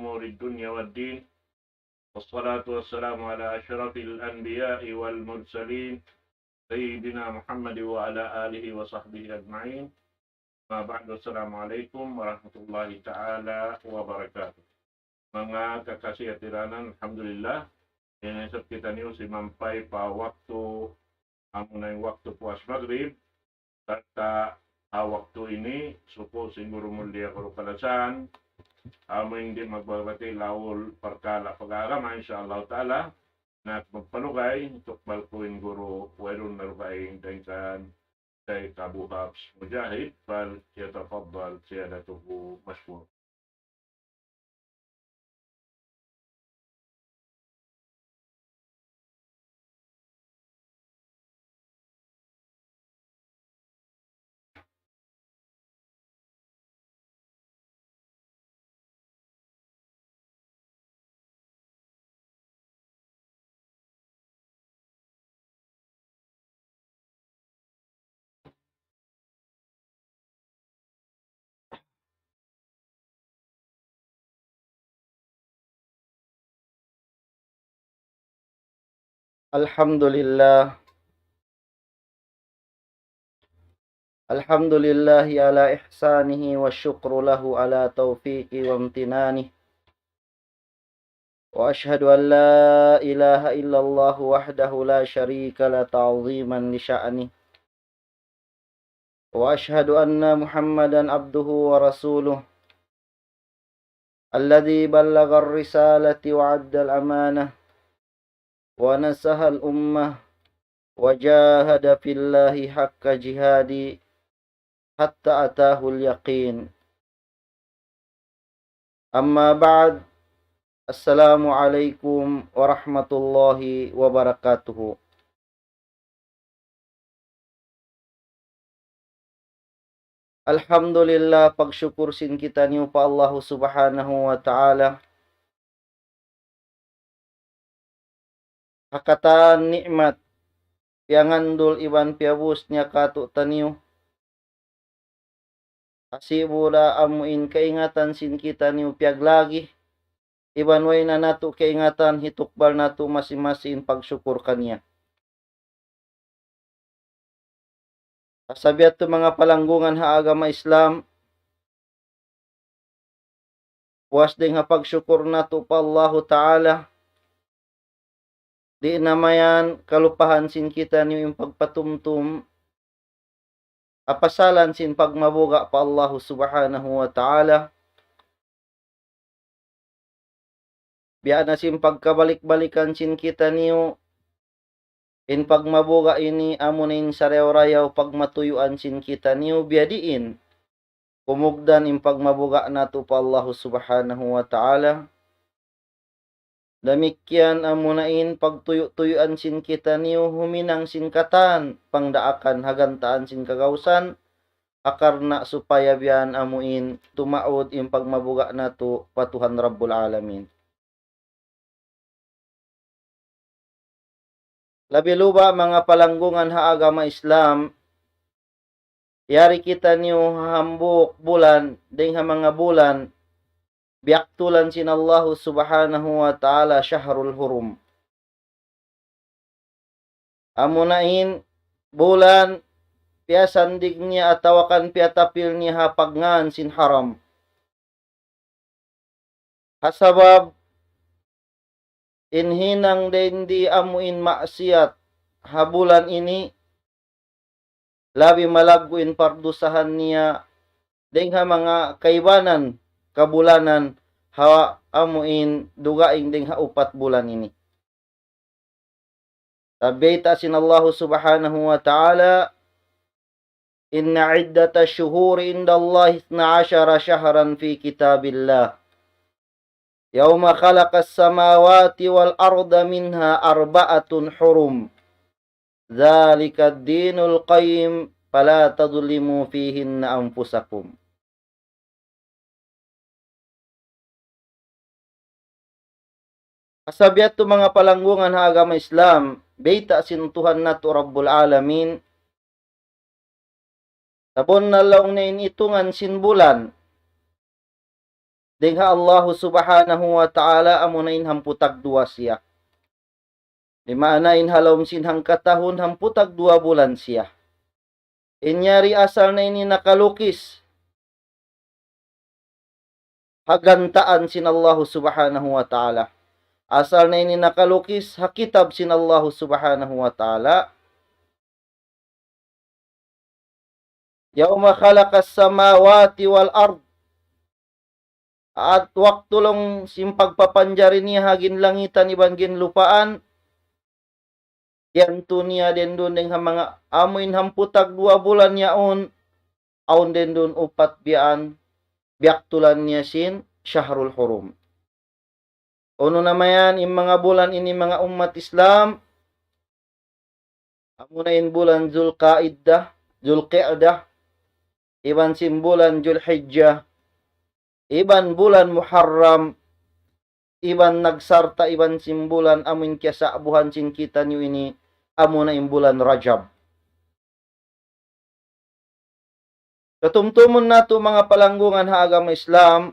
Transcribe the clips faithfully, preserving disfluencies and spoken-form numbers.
أمور الدنيا والدين. والصلاة والسلام على أشرف الأنبياء والمرسلين سيدنا محمد وعلى آله وصحبه أجمعين. أما بعد، السلام عليكم ورحمة الله تعالى وبركاته. Manga kakasi hatiranan, alhamdulillah. Ini isab kitaniyu simampay pa waktu, amuna in waktu puas magrib. Sarta' ha waktu ini, suku' sin guru mulia guru kalasahan, amu in di' magbabati laul parkala' pag-agama, insya Allah ta'ala, na magpalugay, tukbal ku in guru, wayruun na dugaing dayn kan Shaykh Abu Hafs Mujahid, فليتفضل سيادته مشكورا. الحمد لله. الحمد لله على إحسانه والشكر له على توفيقه وامتنانه. وأشهد أن لا إله إلا الله وحده لا شريك له تعظيما لشأنه. وأشهد أن محمدا عبده ورسوله الذي بلغ الرسالة وأدى الأمانة ونصح الأمة وجاهد في الله حق جهاده حتى أتاه اليقين. أما بعد، السلام عليكم ورحمة الله وبركاته. Alhamdulillah, pagsukur sin kitaniyu pa Allahu Subhanahu wa Ta'ala. Ha katan ni'mat, piyangandul iban piyabus niya kātu'niyu. Hasibu da amu in kaingatan sin kitaniyu piyaglagi, iban way na natu' kaingatan, hitukbal natu' masi-masi in pagsukur kaniya. Sabiya' tu manga palanggungan ha agama Islam, puas dayng ha pagsukur natu' pa Allahu Ta'ala, di' na mayan kalupahan sin kitaniyu in pagpatumtum ha pasalan sin pagmabuga' pa Allahu Subhanahu wa Ta'ala. Biya' na sin pagkabalik-balikan sin kitaniyu, in pagmabuga' ini amuna in sarayaw-rayaw pagmatuyuan sin kitaniyu, biyadiin kumugdan in pagmabuga' natu' pa Allahu Subhanahu wa Ta'ala. Damikkiyan amuna in pagtuyu'-tuyuan sin kitaniyu huminang sin katan pangdaakan ha gantaan sin kagausan, ha karna' supaya biya' amu in tumaud in pagmabuga' natu' pa Tuhan Rabbul Alamin. Labi luba' manga palanggungan ha agama Islam, yari kitaniyu ha hambuuk bulan, dayng ha manga bulan, biyaktulan sin Allahu Subhanahu wa Ta'ala Shahrul Hurum. Amuna in bulan piyasandig niya atawa kan piyatapil niya ha pagngan sin haram. Ha sabab in hinang dayn di amu in maksiyat ha bulan ini, labi malaggu' in pardusahan niya dayng ha manga kaibanan kabulanan ha amu in dugaing dayng ha upat bulan ini. Sabab bayta' sin Allahu Subhanahu wa Ta'ala, إن عدة الشهور عند الله اثنا عشر شهرا في كتاب الله يوم خلق السماوات والأرض منها أربعة حرم ذلك الدين القيم فلا تظلموا فيهن أنفسكم. Sabiya' tu manga palanggungan ha agama Islam, bayta' sin Tuhan natu' Rabbul Alamin, sabunnal laung niya in itungan sin bulan, dayn ha Allahu Subhanahu wa Ta'ala, amuna in hangpu' tagduwa siya. Di' maana in ha lawm sin hangkatahun hangpu' tagduwa bulan siya. In yari asal na ini nakalukis ha gantaan sin Allahu Subhanahu wa Ta'ala. Asal na ini nakalukis ha kitab sin Allahu Subhanahu wa Ta'ala. يوم خلق السماوات والأرض. At waktu laung sin pagpapanjari niya ha ginlangitan iban ginlupaan, yan tu niya dendun dayn ha manga amuin hangpu' tagduwa bulan yaun, awn dendun upat biyaan, biyaktulan niya sin Shahrul Hurum. Unu na mayan in manga bulan ini manga ummat Islam, amuna in bulan Zulqaidah, Zulqi'dah, iban sin bulan Zulhijjah, iban bulan Muharram, iban nagsarta' iban sin bulan amuin kiyasa'buhan sin kitaniyu ini, amuna in bulan Rajab. Katumtumun natu' manga palanggungan ha agama Islam,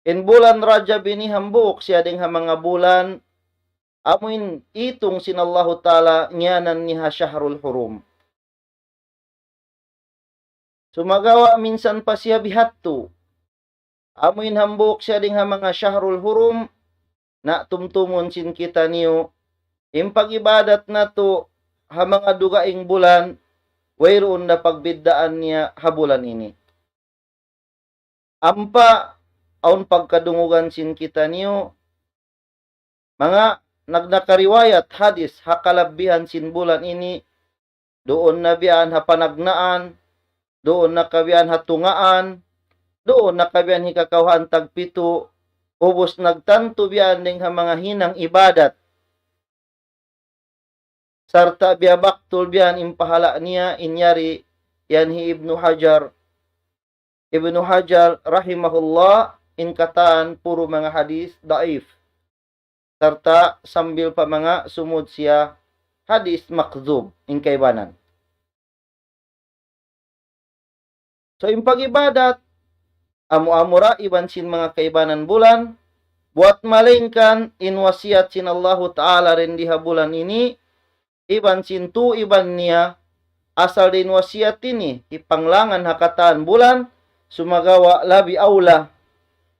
in bulan Rajab ini hambuuk siya dayn ha manga bulan amuin itung sin Allahu Ta'ala ngiyanan niya ha Shahrul Hurum. Sumagawa' minsan pa siya bihadtu. Amuin hambuuk siya dayn ha manga Shahrul Hurum, na tumtumun sin kitaniyu, in pag-ibadat natu' ha manga dugaing bulan, wayruun da pagbiddaan niya ha bulan ini. Ampa awn pagkadungugan sin kitaniyu, manga nag-, nakariwayat hadis ha kalabbihan sin bulan ini, duun na biyaan ha panagnaan, duun na ka biyaan ha tungaan, duun na ka biyaan hikakawhaan tagpitu, ubus nagtantu biyaan dayn ha manga hinang ibadat. Sarta' biyabaktul biyaan in pahala' niya, in yari yan hi Ibnu Hajar. Ibnu Hajar rahimahullah, in katan puru manga hadis daif. Sarta' sambil pa manga sumud siya hadis makdhub, in kaibanan. So, in pag-ibadat, amu-amu ra iban sin manga kaibanan bulan, buwat malaingkan in wasiyat sin Allahu Ta'ala dindi ha bulan ini, iban sin tu iban niya, asal da in wasiyat ini, hipanglangan ha katan bulan, sumagawa' labi awla,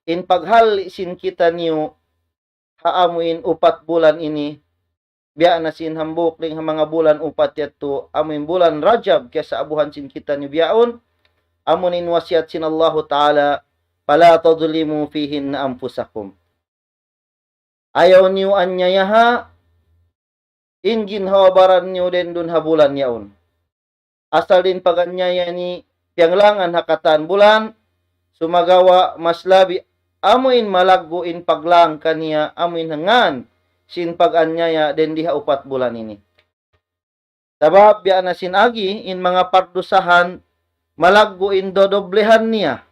in paghali' sin kitaniyu, ha amuin upat bulan ini, biya' na sin hambuuk dayn ha manga bulan upat yadtu, amuin bulan Rajab, kiyasa'buhan sin kitaniyu bihaun, amuin wasiyat sin Allahu Ta'ala, فلا تظلموا فيهن أنفسكم. Ayaw niyu anyayaha in ginhawa-baran niyu dendun ha bulan yaun. Asal da in pag-anyaya ini piyanglangan ha katan bulan, sumagawa' mas labi amuin malaggu' in paglang kaniya amuin ha ngan sin pag-anyaya dindi ha upat bulan ini. Sabab biya' na sin agi in manga pardusahan malaggu' in dodoblehan niya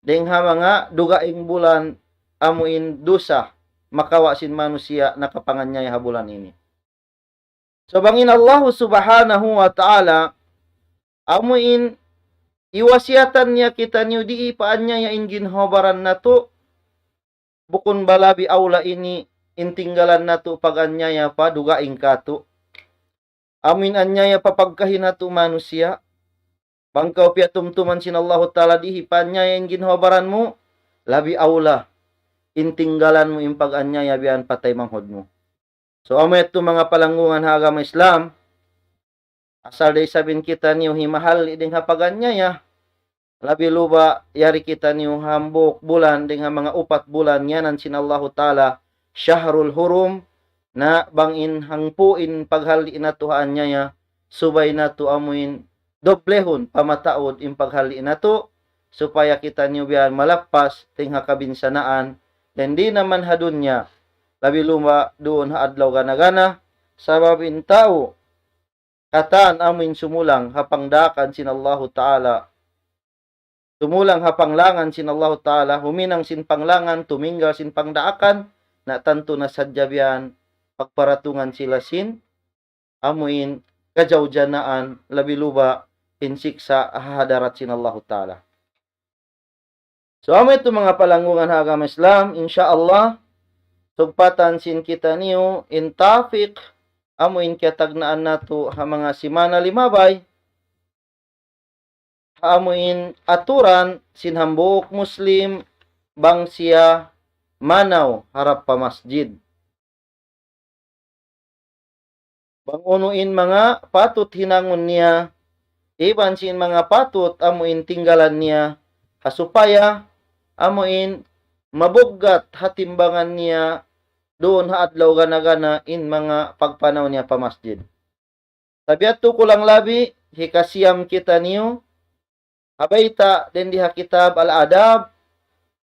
dayn ha manga dugaing bulan amuin dusa makawa' sin manusiya' nakapanganyaya ha bulan ini. So bang in Allahu Subhanahu wa Ta'ala, amuin iwasiyatan niya kitaniyu di' ipaanyaya in ginhawa-baran natu', bukun ba labi awla ini in tinggalan natu' pag-anyaya pa dugaing katu'. Amuin anyaya pa pagkahi natu' manusiya'. Bang kaw piyatumtuman sin Allahu Ta'ala di' hipaanyaya in ginhawa-baran mu, labi awla in tinggalan mu in pag-anyaya biya' yan pa taymanghud mu. So, amu yadtu manga palanggungan ha agama Islam, asal da isab in kitaniyu himahali dayn ha pag-anyaya, labi luba yari kitaniyu hambuuk bulan dayn ha manga upat bulan ngiyanan sin Allahu Ta'ala Shahrul Hurum, na bang in hangpu' in paghali natu' ha anyaya, subay natu' amuin doblehun pa mataud in paghali natu', supaya kitaniyu biya' yan malappas dayn ha kabinsanaan, dayn di' na man ha dunya, labi luba duun ha adlaw gana-gana, sabab in tau katan amuin sumulang ha pangdaakan sin Allahu Ta'ala, sumulang ha panglangan sin Allahu Ta'ala, huminang sin panglangan, tuminggal sin pangdaakan, na tantu na sadja biya' yan pagparatungan sila sin amuin kajawjanaan, labi luba in siksa' ha hadarat sin Allahu Ta'ala. So, amu yadtu manga palanggungan ha agama Islam, insya Allah, sugpatan sin kitaniyu in topic, amu in kiyatagnaan natu' ha manga simana limabay, ha amu in aturan sin hambuuk Muslim bang siya manaw harap pa masjid. Bang unu in manga patut hinangun niya, iban sin manga patut amu in tinggalan niya, ha supaya amu in mabuggat ha timbangan niya duun ha adlaw gana-gana in manga pagpanaw niya pa masjid. Sa' biya' yadtu kulang labi, hikasiyam kitaniyu, ha bayta' dayn di ha kitab Al-Adab,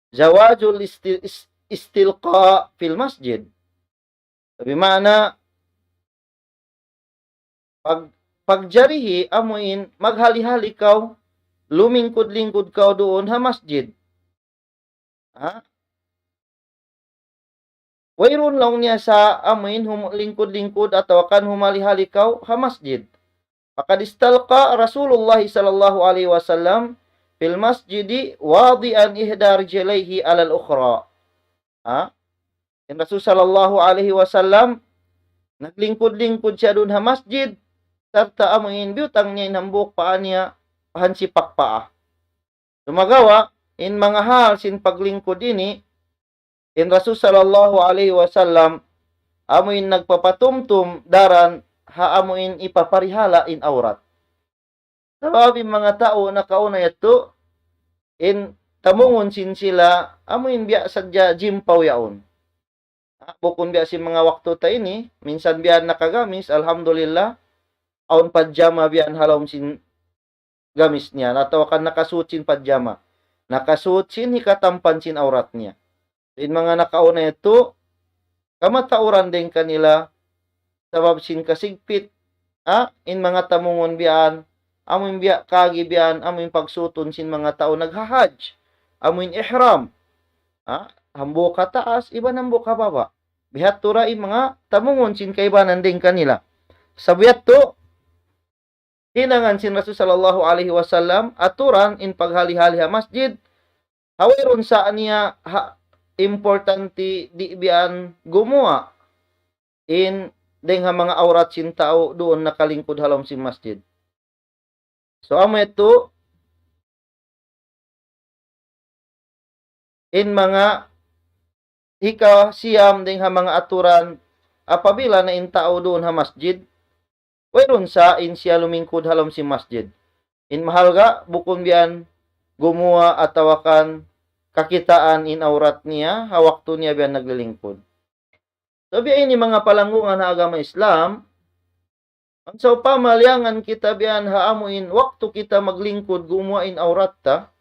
Jawazul isti-, is-, istilqa fil masjid. Sabi maana, pag-, pagjarihi amu in maghali-hali kaw, lumingkud-lingkud kaw duun ha masjid. Ha? Wayruun laung niya sa' amu in hum-, lingkud-lingkud atawa kan humali-hali kaw ha masjid. فقد استلقى رسول الله صلى الله عليه وسلم في المسجد واضعا إحدى رجليه على الأخرى. Ha? In Rasul sallallahu alayhi wasallam, naglingkud-lingkud siya duun ha masjid, sarta' amu in biyutang niya in hambuuk paa niya, pa hansipak paa. Sumagawa', in manga hal sin paglingkud ini, in Rasul sallallahu alayhi wasallam, amu in nagpapatumtum daran ha amu in hipaparihala' in awrat. Sabab in manga tau nakauna yadtu, in tamungun sin sila, amu in biya' sadja jimpaw yaun. Ah, bukun biya' sin manga waktu ta ini, minsan biya' nakagamis, alhamdulillah, awn pajama biya' ha lawm sin gamis niya, atawa kan nakasuot sin pajama. Nakasuot sin hikatampan sin awrat niya. In manga nakauna yadtu, kamatauran dayn kanila, sabab sin kasigpit, ah, in manga tamungun biya' yan, amu in biya' kagi biya' yan, amu in pagsuutun sin manga tau naghahaj, amu in ihram. Ah, hambuuk ha taas, iban hambuuk ha baba'. Biya' hādtu ra in manga tamungun sin kaibanan dayn kanila. Sa' biya' hādtu, hinangan sin Rasul sallallahu alayhi wasallam, aturan in paghali-hali ha masjid, ha wayruun sa' niya ha importante di' biya' yan gumuwa' in dayn ha manga awrat sin tau duun nakalingkud ha lawm sin masjid. So, amu yadtu, in manga hikasiyam dayn ha manga aturan apabila na in tau duun ha masjid, wayruun sa' in siya lumingkud ha lawm sin masjid. In mahalga', bukun biya' yan gumuwa' atawa kan kakitaan in awrat niya, ha waktu niya biya' yan naglilingkud. So, biya' ini manga palanggungan ha agama Islam, bang sawpama liyangan kita biya' yan ha amu in waktu kita maglingkud gumuwa' in awrat ta,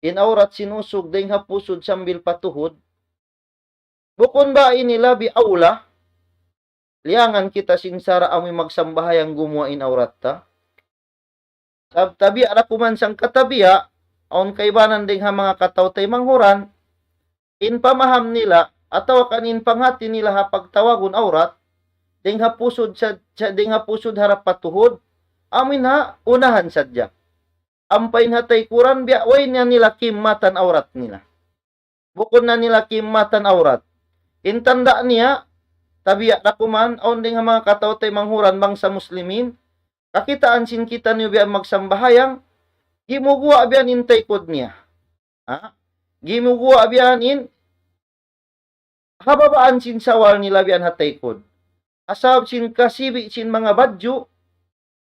in awrat sin usug dayn ha pusud sambil pa tuhud, bukun ba ini labi awla, liyangan kita sin sara' amu in magsambahayang gumuwa' in awrat ta? Tab-, tabiya' da kuman sangkatabiya', awn kaibanan dayn ha manga kataw-taymanghuran, in pamaham nila, atawa kan in panghati nila ha pagtawagun awrat, dayn ha pusud sa, sa, dayn ha pusud harap pa tuhud, amu in ha unahan sadja. Ampa in ha taykuran, biya' way na nila kimatan awrat nila. Bukun na nila kimatan awrat. In tanda' niya, tabiya' da kuman, awn dayn ha manga kataw-taymanghuran bangsa Muslimin, kakitaan sin kitaniyu biya' yan magsambahayang, gimuguwa' biya' yan in taykud niya. Ha? Gimuguwa' biya' yan in ha babaan sin sawal nila biya' yan ha taykud. Sabab sin kasibi' sin manga badju',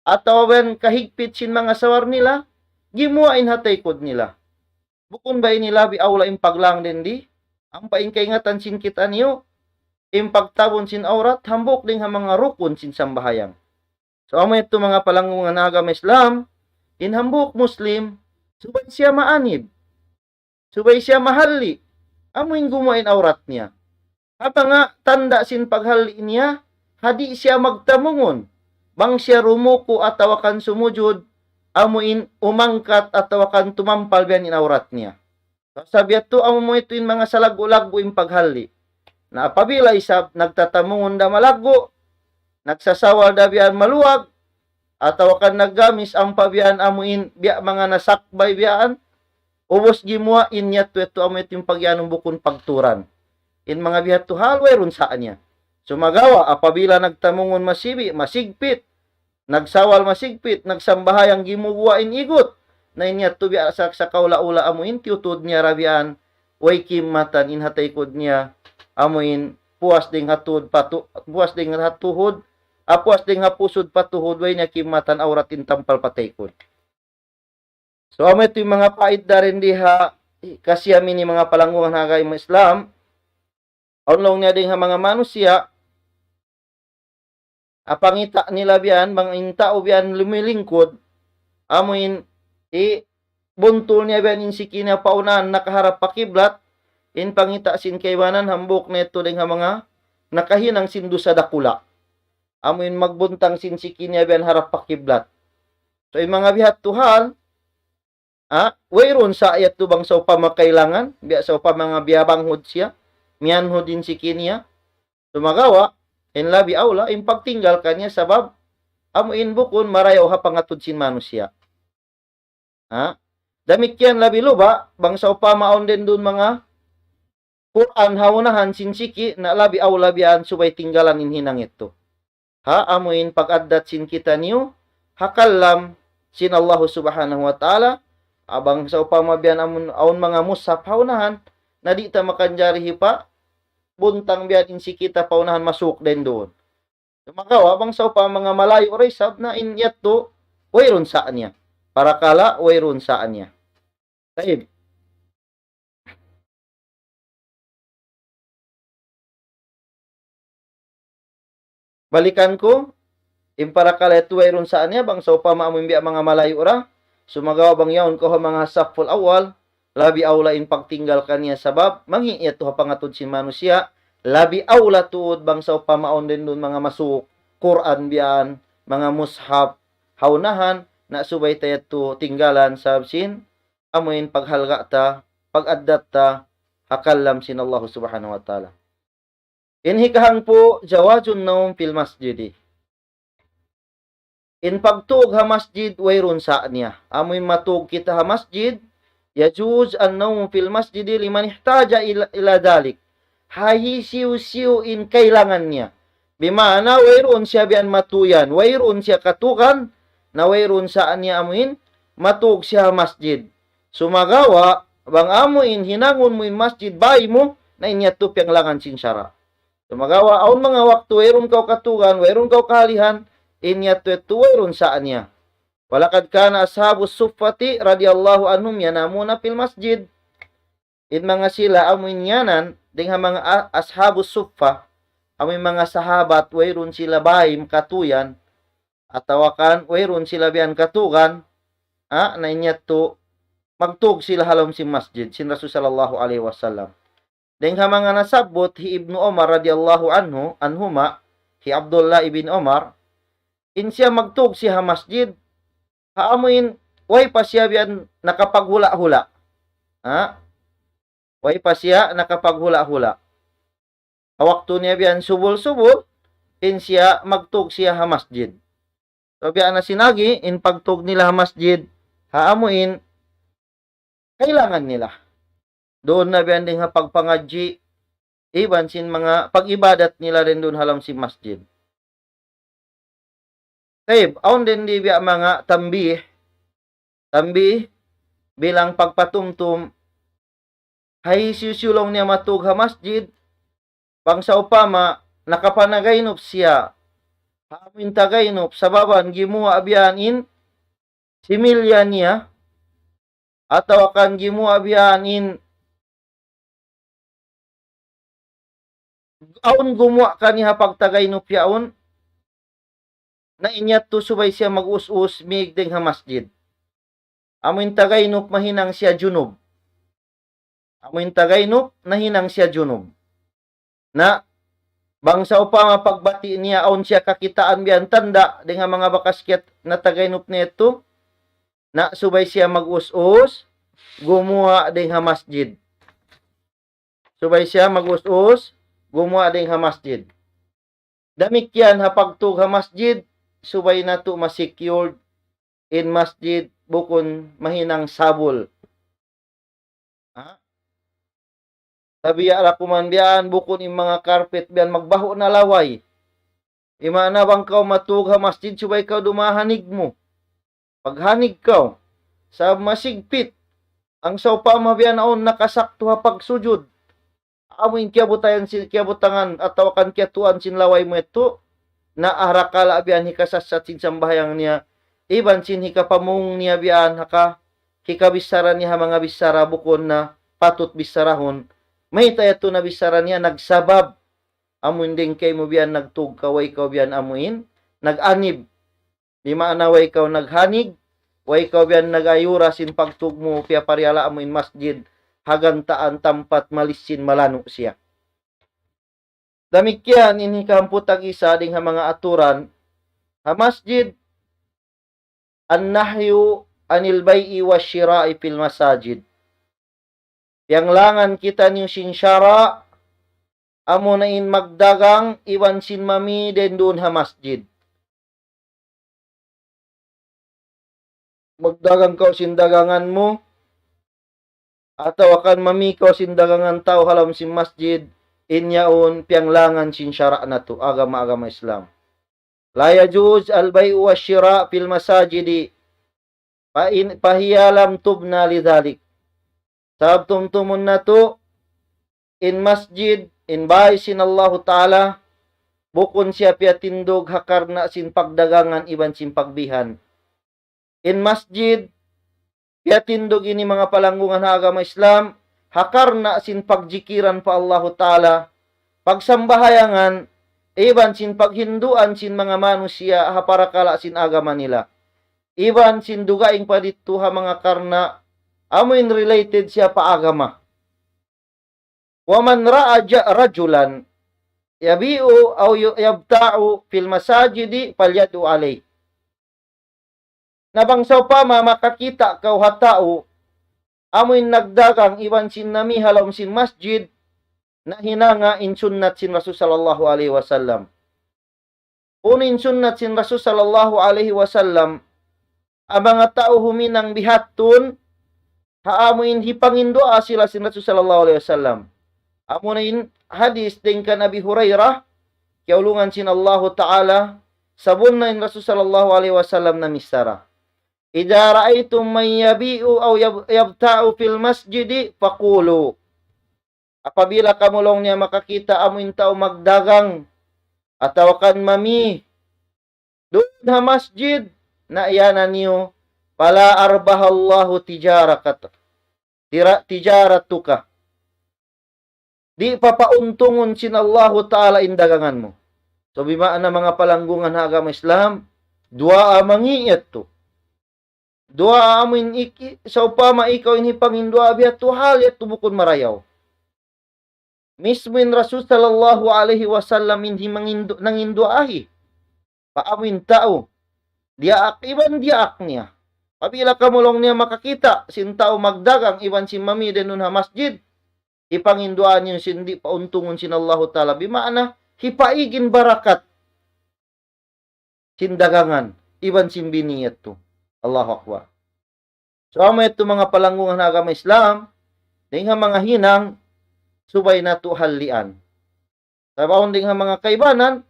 atawa biya' yan kahigpit sin manga sawal nila, gimuwa' in ha taykud nila. Bukun ba ini labi awla in paglang dayn di? Ampa in kaingatan sin kitaniyu, in pagtabun sin awrat, hambuuk dayn ha manga rukun sin sambahayang. So, amu yadtu manga palanggungan ha agama Islam, in hambuuk Muslim, subay siya maanib, subay siya mahalli', amu in gumuwa' in awrat niya. Ha manga tanda' sin paghalli' niya, ha di' siya magtamungun, bang siya rumuku' atawa kan sumujud, amu in umangkat atawa kan tumampal biya' yan in awrat niya. Sabab yadtu amu yadtu in manga salaggu'-laggu' in paghalli'. Na apabila isab nagtatamungun da malaggu', nagsasawal da biya' yan maluwag, atawa kan naggamis ampa biya' yan amu in biya' manga nasakbay biya' yan, Ubus gimuwa' in yadtu, yadtu amu yadtu in pagiyanun bukun pagturan. In manga biya' hādtu hal wayruun sa' niya. Sumagawa', apabila nagtamungun masibi', masigpit, nagsawal masigpit, nagsambahayang gimuguwa' in igut. Na in yadtu biya' sa, sa kaula-ula amu in tiyutud niya ra biya' yan, way kimmatan in ha taykud niya, amu in puas dayng ha tuhud, patu-, puas dayng ha tuhud, ah, puas dayng ha pusud pa tuhud, way niya kimmatan awrat in tampal pa taykud. So, amu yadtu in manga paidda dayn di ha kasiyam ini manga palanggungan ha agama Islam. Awn laung niya dayng ha manga manusiya', ah, pangita' nila biya' yan, bang in tau biya' yan lumilingkud, amu in, i, buntul niya biya' yan in siki niya pa unahan nakaharap pa kiblat, in pangita' sin kaibanan hambuuk na yadtu dayng ha manga nakahinang sin dusa dakula'. Amu in magbuntang sin siki niya biya' yan harap pa kiblat. So, in manga biya' hādtu hal, ah, wayruun sa' yadtu bang sawpama kailangan, biya' sawpama manga biyabanghud siya, miyanhud in siki niya. Sumagawa', in labi awla, in pagtinggal kaniya sabab, amu in bukun marayaw ha pangatud sin manusiya'. Ha? Damikkiyan labi luba', bang sawpama awn dayn duun manga Qur'an ha unahan sin siki, na labi awla biya' yan subay tinggalan in hinang yadtu. Ha, amu in pag-addat sin kitaniyu ha kalam sin Allahu Subhanahu wa Ta'ala, ah, bang sawpama biya' yan amun, awn manga mushaf ha unahan, na di' ta makanjari hipabuntang biya' yan in siki ta pa unahan masuuk dayn duun. Sumagawa', bang sawpama manga malayu' da isab, na in yadtu, wayruun sa' niya. Parakala', wayruun sa' niya. Tayyib. Balikan ku, in parakala' yadtu wayruun sa' niya, bang sawpama amu in biya' manga malayu' da, sumagawa' bang yaun kaw ha manga safful awwal, labi awla in pagtinggal kaniya sabab, mangī' yadtu ha pangatud sin manusiya', labi awla tuud bang sawpama awn dayn duun manga masuuk, Qur'an biya' yan, manga mushaf, ha unahan, na subay ta yadtu tinggalan sabab sin, amu in paghalga' ta, pag-addat ta, ha kalam sin Allah Subhanahu wa Ta'ala. In hikahangpu', jawazun nawm fil masjidi. In pagtug ha masjid, wayruun sa' niya. Amu in matug kita ha masjid, yajuz an-nawm fil masjidi liman ihtaja ila, ila dhalik. Ha hisiyu-siyu in kailangan niya. Bima'na, wayruun siya biya' yan matuyan, wayruun siya katugan, na wayruun sa' niya amu in, matug siya ha masjid. Sumagawa', bang amu in hinangun mu in masjid bāy mu, na in yadtu piyanglangan sin sara'. Sumagawa', awn manga waktu wayruun kaw katugan, wayruun kaw kahālihan, in yadtu, yadtu wayruun sa' niya. ولقد كان أصحاب الصفة رضي الله عنهم ينامون في المسجد. In manga sila amu in ngānan, dayn ha manga a-, ashabus suffa, amu in manga sahabat, wayruun sila bāy katuyan, atawa kan wayruun sila biya' yan katugan, ha, na in yadtu, magtug sila ha lawm sin masjid, sin Rasul sallallahu alayhi wasallam. Dayn ha manga nasabbut hi Ibnu Umar radiyallahu anhu, anhuma, hi Abdullah ibn Umar, in siya magtug siya ha masjid, ha amu in, way pa siya biya' yan nakapaghula'-hula'. Ha? Way pa siya nakapaghula'-hula'. Ha waktu niya biya' yan subul-subul, in siya magtug siya ha masjid. So, biya' na sin agi, in pagtug nila ha masjid, ha amu in, kailangan nila. Duun na biya' yan dayn ha pagpangadji', iban sin manga pag-ibadat nila dayn duun ha lawm sin masjid. Tayyib, awn dayn di biya' manga tambih, tambih bilang pagpatumtum, ha hisiyu-siyu laung niya matug ha masjid, bang sawpama nakapanagaynup siya, ha amu in tagaynup, sababan gimuwa' biya' yan in similya niya, atawa kan gimuwa' biya' yan in awn gumuwa' kaniya ha pagtagaynup yaun, na in yadtu subay siya mag-us-us mīg dayn ha masjid. Amu in tagaynup mahinang siya junub. Amu in tagaynup nahinang siya junub. Na, bang sawpama pagbati' niya awn siya kakitaan biya' yan tanda' dayn ha manga bakas kiyat-, na tagaynup niya yadtu, na subay siya mag-us-us, gumuwa' dayn ha masjid. Subay siya mag-us-us, gumuwa' dayn ha masjid. Damikkiyan ha pagtug ha masjid, subay natu' ma-secured in masjid bukun mahinang sabul. Tabiya' da kuman biya' yan, bukun in manga carpet biya' yan magbahu' na laway. Ima na bang kaw matug ha masjid, subay kaw dumahanig mu. Paghanig kaw, sa masigpit, ang sawpama biya' na awn nakasaktu ha pagsujud. Amu in kiyabutayan sin, kiyabutangan atawa kan kiyatuan sin laway mu yadtu, na arakala' biya' yan hikasassat sin sambahayang niya, iban sin hikapamung niya biya' yan ha ka, hikabichara niya ha manga bichara bukun na patut bicharahun. Mayta' yadtu na bichara niya nagsabab, amu in dayng kaymu biya' yan nagtug kaw, way kaw biya' yan amu in nag-anib. Di' maana way kaw naghanig, way kaw biya' yan nag-ayura sin pagtug mu, piyapariyala' mu in masjid ha gantaan tampat malisin malanu' siya. Damikkiyan in hikahamput tag-isa dayng ha manga aturan ha masjid, النهي عن البيع والشراء في المساجد. Piyanglangan kitaniyu sin sara', amuna in magdagang iban sin mami dayn duun ha masjid. Magdagang kaw sin dagangan mu, atawa kan mami kaw sin dagangan tau ha lawm sin masjid, in yaun piyanglangan sin sara' natu', agama, agama Islam. لا يجوز البيع والشراء في المساجد، فإن، فهي لم تبن لذلك. Sabab tumtumun natu', in masjid, in bāy sin Allahu Ta'ala, bukun siya piyatindug ha karna' sin pagdagangan iban sin pagbihan. In masjid, piyatindug ini manga palanggungan ha agama Islam, ha karna' sin pagjikiran pa Allahu Ta'ala, pagsambahayangan, iban sin paghinduan sin manga manusiya' ha parakala' sin agama nila. Iban sin dugaing pa didtu ha manga karna' amu in related siya pa agama. ومن رأى ج-، رجلا يبيع أو ي-، يبتاع في المساجد فليدع عليه. Na bang sawpama makakita' kaw ha tau, amu in nagdagang iban sin mami ha lawm sin masjid, na hinanga in sunnat sin Rasul sallallahu alayhi wasallam. Unu in sunnat sin Rasul sallallahu alayhi wasallam, ha manga tau huminang bihaun, ha amu in hipanginduwaa sila sin Rasul sallallahu alayhi wasallam. Amuna in hadis dayn kan Abi Hurairah, kiyaulungan sin Allahu Ta'ala, sabunnal in Rasul sallallahu alayhi wasallam namichara. إذا رأيتم من يبيع أو يب-، يبتاع في المسجد فقولوا. Apabila kamu laung niya makakita' amu in tau magdagang atawa kan mami duun ha masjid, na iyanan niyu, فلا أربح الله تجارتك، ترا-، تجارتك. Di' papauntungun sin Allahu Ta'ala in dagangan mu. So, bimaana manga palanggungan ha agama Islam, duwaa mangi' yadtu. Duwaa amu in iki, sawpama ikaw in hipanginduwaa biya' yadtu hal yadtu bukun marayaw. Mismu in Rasul sallallahu alayhi wasallam in himangindu-, nanginduwaahi pa amu in tau. Diyaak iban diyaak niya. Apabila kamu laung niya makakita' sin tau magdagang iban sin mami dayn duun ha masjid, hipanginduwaa niyu sin di' pauntungun sin Allahu Ta'ala. Bimaana, hipaig in barakat sin dagangan, iban sin bini yadtu. Allahu Akbar. So, amu yadtu manga palanggungan ha agama Islam, dayn ha manga hinang, subay natu' hallian. Sabab awn dayn ha manga kaibanan,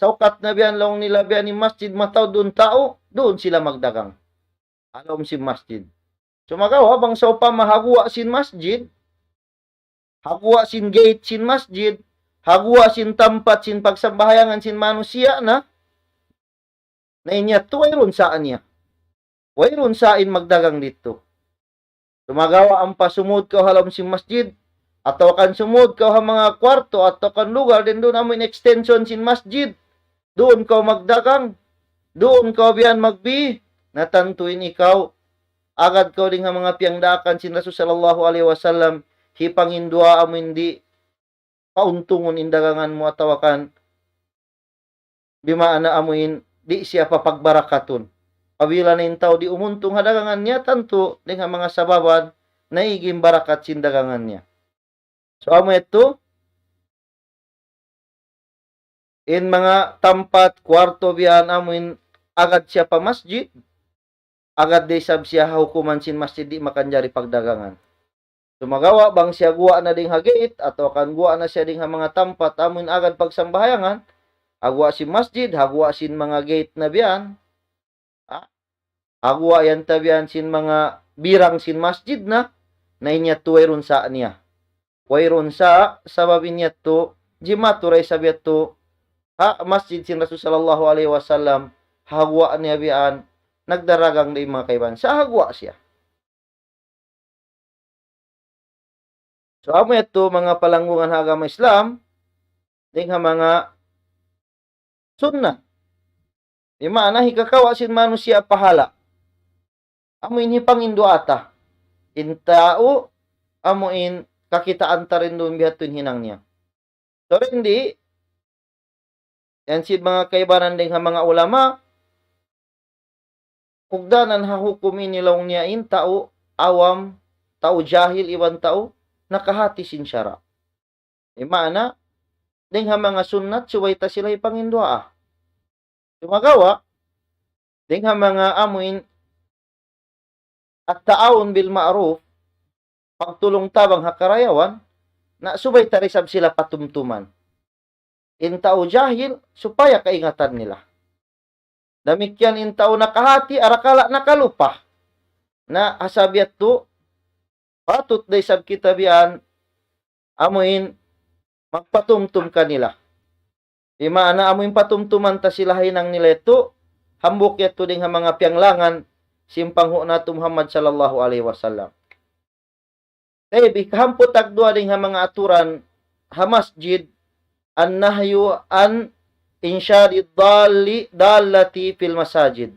sawkat na biya' yan laung nila biya' yan in masjid mataud duun tau, duun sila magdagang. Ha lawm sin masjid. Sumagawa', bang sawpama ha guwa' sin masjid, ha guwa' sin gate sin masjid, ha guwa' sin tampat sin pagsambahayangan sin manusiya' na, na in yadtu wayruun sa niya. Wayruun sa in magdagang didtu. Sumagawa' ampa sumud kaw ha lawm sin masjid, atawa kan sumud kaw ha manga kuwartu, atawa kan lugal, dayn duun amu in extension sin masjid, duun kaw magdagang, duun kaw biya' yan magbi, na tantu in ikaw, agad kaw dayn ha manga piyangdaakan sin Rasul sallallahu alayhi wasallam, hipanginduwaa amu in di' pauntungun in dagangan mu atawa kan bimaana amu in di' siya papagbarakatun. Apabila na in tau di' umuntung ha dagangan niya, tantu dayn ha manga sababan naig in barakat sin dagangan niya. So, amu yadtu, in manga tampat, kuwartu biya' yan amu in agad siya pa masjid, agad da isab siya ha hukuman sin masjid di' makanjari pagdagangan. Sumagawa' bang siya guwa' na dayn ha gate, atawa kan guwa' na siya dayn ha manga tampat amun agad pagsambahayangan, ha guwa' sin masjid, ha guwa' sin manga gate na biya' yan, ha? Ha guwa' yan ta biya' yan sin manga birang sin masjid na, na in yadtu wayruun sa' niya. Wayruun sa', sabab in yadtu, jimatu da isab yadtu, ha masjid sin Rasul sallallahu alayhi wasallam, ha guwa' niya biya' yan, nagdaragang da in manga kaibanan. Sa' ha guwa' siya. So, amu yadtu manga palanggungan ha agama Islam, dayn ha manga sunnat. Di' maana hikakawa' sin manusiya' pahala'. Amu in hipanginduwaa ta. In tau, amu in kakitaan ta dayn duun biya' ha yadtu in hinang niya. So, dayn di, yan sin manga kaibanan dayn ha manga ulama, ugdanan ha hukum ini laung niya in tau awam, tau jahil, iban tau nakahati sin sara'. Di' maana, dayn ha manga sunnat, subay ta sila hipanginduwaa. Sumagawa', dayn ha manga amu in at-ta'awun bil ma'ruf, pagtulung-tabang ha karayawan, na subay ta da isab sila patumtuman. In tau jahil, supaya kaingatan nila. Damikkiyan in tau nakahati, arakala' nakalupa. Na ha sabab yadtu, patut da isab kita biya' yan, amu in magpatumtum kanila. Di' maana amu in patumtuman ta sila ha hinang nila yadtu, hambuuk yadtu dayn ha manga piyanglangan sin panghu' natu' Muhammad sallallahu alayhi wasallam. Tayyib, hikahamput tagduwa dayn ha manga aturan ha masjid, النهي عن إنشاد الضال، الضالة في المساجد.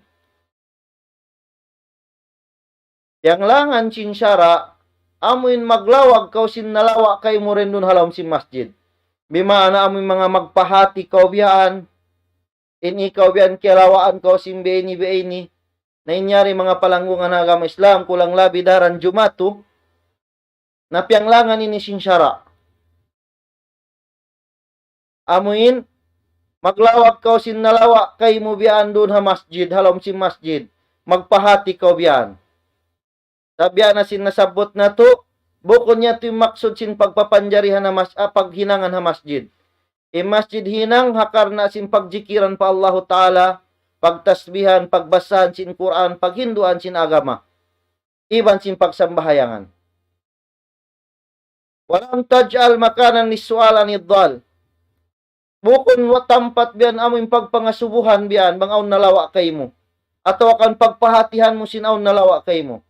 Piyanglangan sin sara', amu in maglawag kaw sin nalawa' kaymu dayn duun ha lawm sin masjid. Bimaana amu in manga magpahati kaw biya' yan, in ikaw biya' yan kiyalawaan kaw sin biya' ini, biya' ini. Na in yari manga palanggungan ha agama Islam, kulang labi daran jumatu, na piyanglangan ini sin sara'. Amu in, maglawag kaw sin nalawa' kaymu biya' yan duun ha masjid, ha lawm sin masjid. Magpahati kaw biya' yan. Sa' biya' na sin nasabbut natu', bukun yadtu in maksud sin pagpapanjarihan ha mas-, ah, paghinangan ha masjid. In masjid hinang ha karna' sin pagjikiran pa Allahu Ta'ala, pagtasbihan, pagbasahan sin Qur'an, paghinduan sin agama, iban sin pagsambahayangan. ولم تجعل مكانا للسؤال عن الضال. Bukun wa tampat biya' yan amu in pagpangasubuhan biya' yan bang awn nalawa' kaymu. Atawa kan pagpahatihan mu sin awn nalawa' kaymu.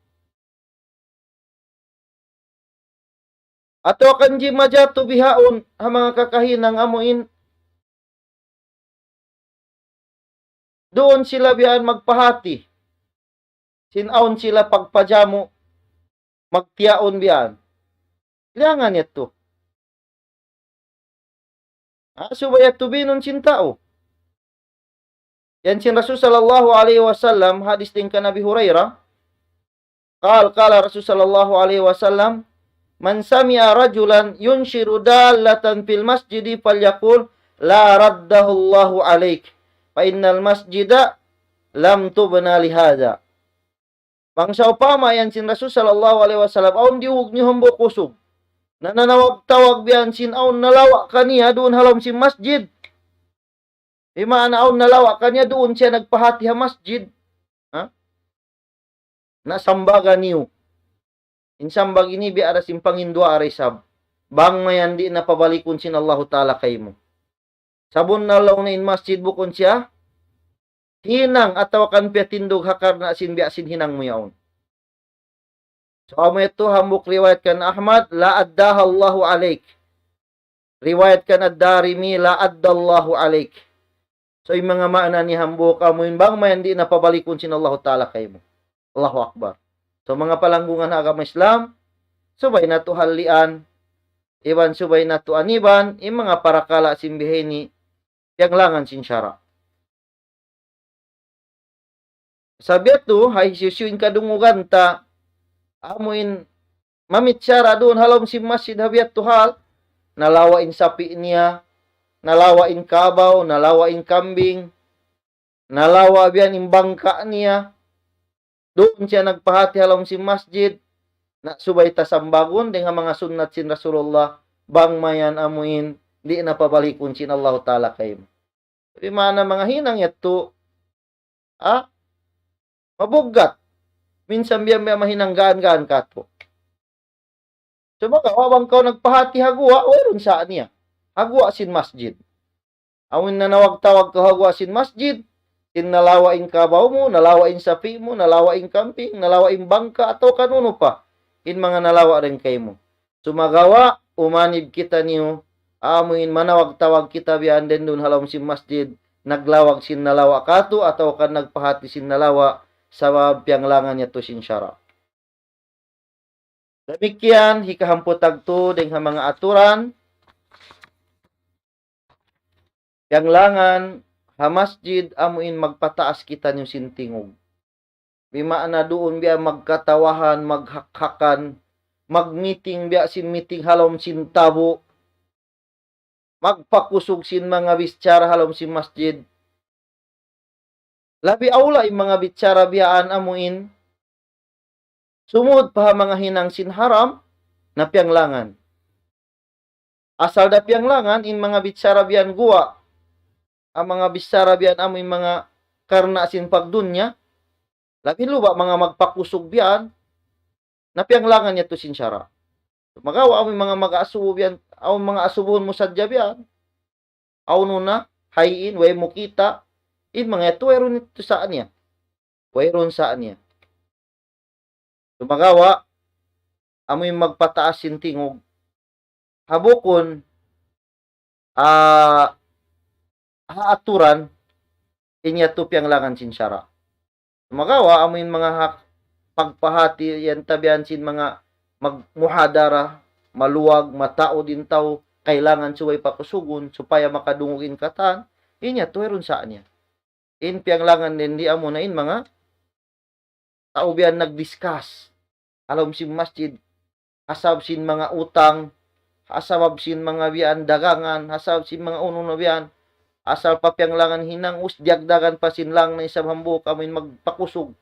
Atawa kan jimatu bihaun ha manga kakahinang amu in duun sila biya' yan magpahati. Sin awn sila pagpajamu, magtiyaun biya' yan. Liyangan yadtu. Ha, subay yadtu binun sin tau. Yan sin Rasul sallallahu alayhi wasallam, hadis dayn kan Abi Hurairah, قال، قال رسول صلى الله عليه وسلم: من سمع رجلا ينشد ضالة في المسجد فليقل: لا رده الله عليك، فإن المسجد لم تبن لهذا. Bang sawpama yan sin Rasul sallallahu alayhi wasallam, awn diyug niyu hambuuk usug, na nanawag-tawag biya' yan sin awn nalawa' kaniya duun ha lawm sin masjid. Di' maana awn nalawa' kaniya duun siya nagpahati ha masjid. Ha? Na sambaga niyu. In sambag ini biya' da sin panginduwaa da isab. Bang mayan di' na pabalikun sin Allahu Ta'ala kaymu. Sabunnal laung niya in masjid bukun siya hinang atawa kan piyatindug ha karna' sin biya' sin hinang mu yaun. So, amu yadtu hambuuk riwayat kan Ahmad, لا أداها الله عليك. Riwayat kan Ad-Darimi, لا أدى الله عليك. So, in manga maana niya hambuuk amu in bang mayan di' na pabalikun sin Allahu Ta'ala kaymu. Allahu Akbar. So, manga palanggungan ha agama Islam, subay natu' hallian, iban subay natu' aniban, in manga parakala' sin bihaini, piyanglangan sin sara'. Sabab yadtu, ha hisiyu-siyu in kadungugan ta, amu in mamichara duun ha lawm sin masjid ha biya' yadtu hal, nalawa' in sapi' niya, nalawa' in kabaw, nalawa' in kambing, nalawa' biya' yan in bangka' niya, duun siya nagpahati ha lawm sin masjid, Na subay ta sambagun dayn ha manga sunnat sin Rasulullah, bang mayan amuin, di' na pabalikun sin Allahu Ta'ala kaymu. Di' maana manga hinang yadtu, ha? Mabuggat. Minsan biya'-biya' mahinang gaan-gaan katu'. Sumagawa' bang kaw nagpahati ha guwa', wayruun sa niya. Ha guwa' sin masjid. Amuin nanawag-tawag kaw ha guwa' sin masjid, sin nalawa' in kabaw mu, nalawa' in sapi' mu, nalawa' in kambing, nalawa' in bangka, atawa kan unu pa in manga nalawa' dayn kaymu. Sumagawa', umanib kitaniyu, amuin manawag-tawag kita biya' yan duun ha lawm sin masjid, naglawag sin nalawa' katu', atawa kan nagpahati sin nalawa', sabab piyanglangan yadtu sin sara'. Damikkiyan, hikahamput tagtu dayn ha manga aturan, piyanglangan ha masjid amuin magpataas kitaniyu sin tingug. Bimaana duun biya' magkatawahan, maghakhakan, magmiting biya' sin miting ha lawm sin tabu', magpakusug sin manga bichara ha lawm sin masjid. Labi awla in manga bichara biya' yan amuin sumud pa ha manga hinang sin haram, na piyanglangan. Asal da piyanglangan in manga bichara biya' yan guwa', in manga bichara biya' yan amuin manga karna' sin pagdunya, labi luba' manga magpakusug biya' yan, na piyanglangan yadtu sin sara'. Sumagawa' amuin manga mag-asubu biya' yan, amuin manga asubuhun mu sadja biya' yan. Awn na, hayiin, way mu kita', in manga yadtu wayruun yadtu sa niya. Wayruun sa niya. Sumagawa', amuin magpataas sin tingug. Ha bukun, ah, ha aturan, in yadtu piyanglangan sin sara'. Sumagawa', amuin manga hak, pagpahati yan ta biya' yan sin manga magmuhadara, maluwag, mataud in tau, kailangan subay pakusugun, supaya makadungug in katan, in yadtu wayruun sa niya. In piyanglangan dayn di amuna in manga tau biya' yan nag-discuss ha lawm sin masjid, ha sabab sin manga utang, ha sabab sin manga biya' yan dagangan, ha sabab sin manga unu-unu biya' yan, asal pa piyanglangan hinang, us diyagdagan pa sin langna isab hambuuk amuin magpakusug.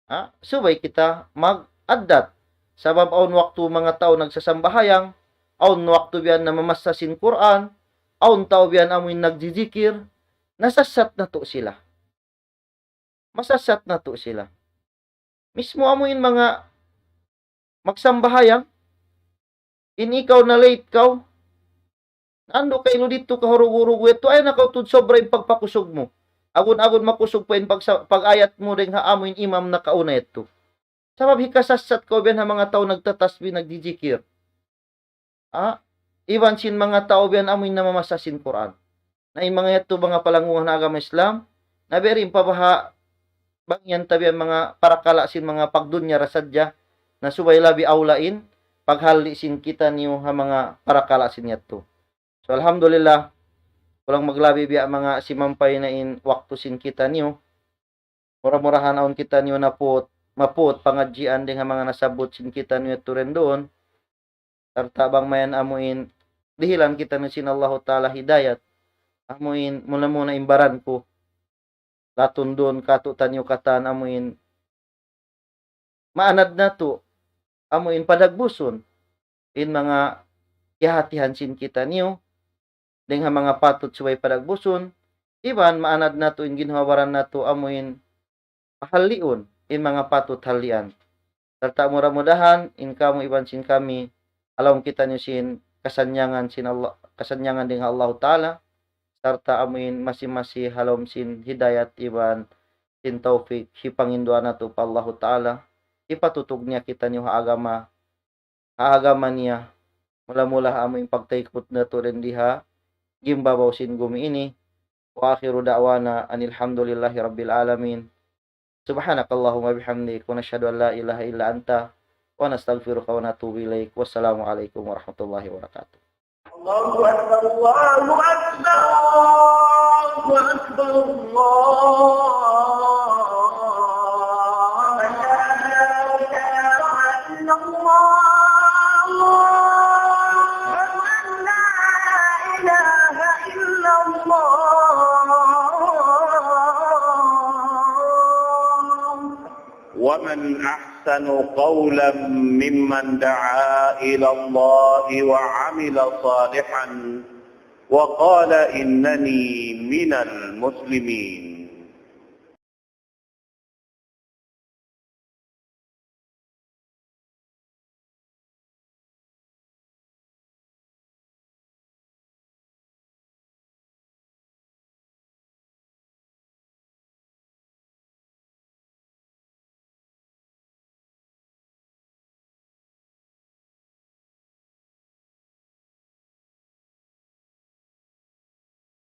Ha? Subay kita mag-addat. Sabab awn waktu manga tau nagsasambahayang, awn waktu biya' yan namamassa sin Qur'an, awn tau biya' yan amuin nagjijikir, nasassat natu' sila. Masassat natu' sila. Mismu amuin manga magsambahayang, in ikaw na-late kaw, nandu' kaylu didtu kahurug-hurug yadtu, ayaw na kaw tuud sobra in pagpakusug mu. Agun-agun makusug pa in pagsa-, pag-ayat mu dayn ha amuin imam nakauna yadtu. Sabab hikasassat kaw biya' yan ha manga tau nagtatasbih, nagjijikir. Ah, iban sin manga tau biya' yan amuin namamassa sin Qur'an. Na in manga yadtu manga palanggungan ha agama Islam, na biya' diin pa baha' bang yan ta biya' yan manga parakala' sin manga pagdunya ra sadja, na subay labi awla in paghalli' sin kitaniyu ha manga parakala' sin yadtu. So, alhamdulillah, kulang maglabi biya' manga simampay na in waktu sin kitaniyu. Mura-murahan awn kitaniyu naput, maput pangadjian dayn ha manga nasabbut sin kitaniyu yadtu dayn duun. Sarta' bang mayan amuin dihilan kitaniyu sin Allahu Ta'ala hidayat. Amuin muna-muna in baran ku. Latun duun katu'taniyu katan amuin maanad natu', amuin padagbusun in manga kiyahatihan sin kitaniyu, dayn ha manga patut subay padagbusun, iban maanad natu' in ginhawa-baran natu' amuin pahalliun in manga patut hallian. Sarta' mura-mudahan in kamu iban sin kami, ha lawm kitaniyu sin kasannyangan sin Allah, kasannyangan dayn ha Allahu Ta'ala, sarta' amuin masi-masi ha lawm sin hidayat iban sin tawfik, hipanginduwaa natu' pa Allahu Ta'ala, hipatutug niya kitaniyu ha agama, ha agama niya, mula-mula ha amuin pagtaykut natu' dayn di ha gimbabaw sin gumi ini. وآخر دعوانا أن الحمد لله رب العالمين. سبحانك اللهم وبحمدك، ونشهد أن لا إله إلا أنت، ونستغفرك ونتوب إليك. والسلام عليكم ورحمة الله وبركاته. الله أكبر، الله أكبر، الله أكبر، الله أكبر. أشهد أن لا إله إلا الله. أشهد أن لا إله إلا الله. ومن أحسن أحسن قولا ممن دعا إلى الله وعمل صالحا وقال إنني من المسلمين.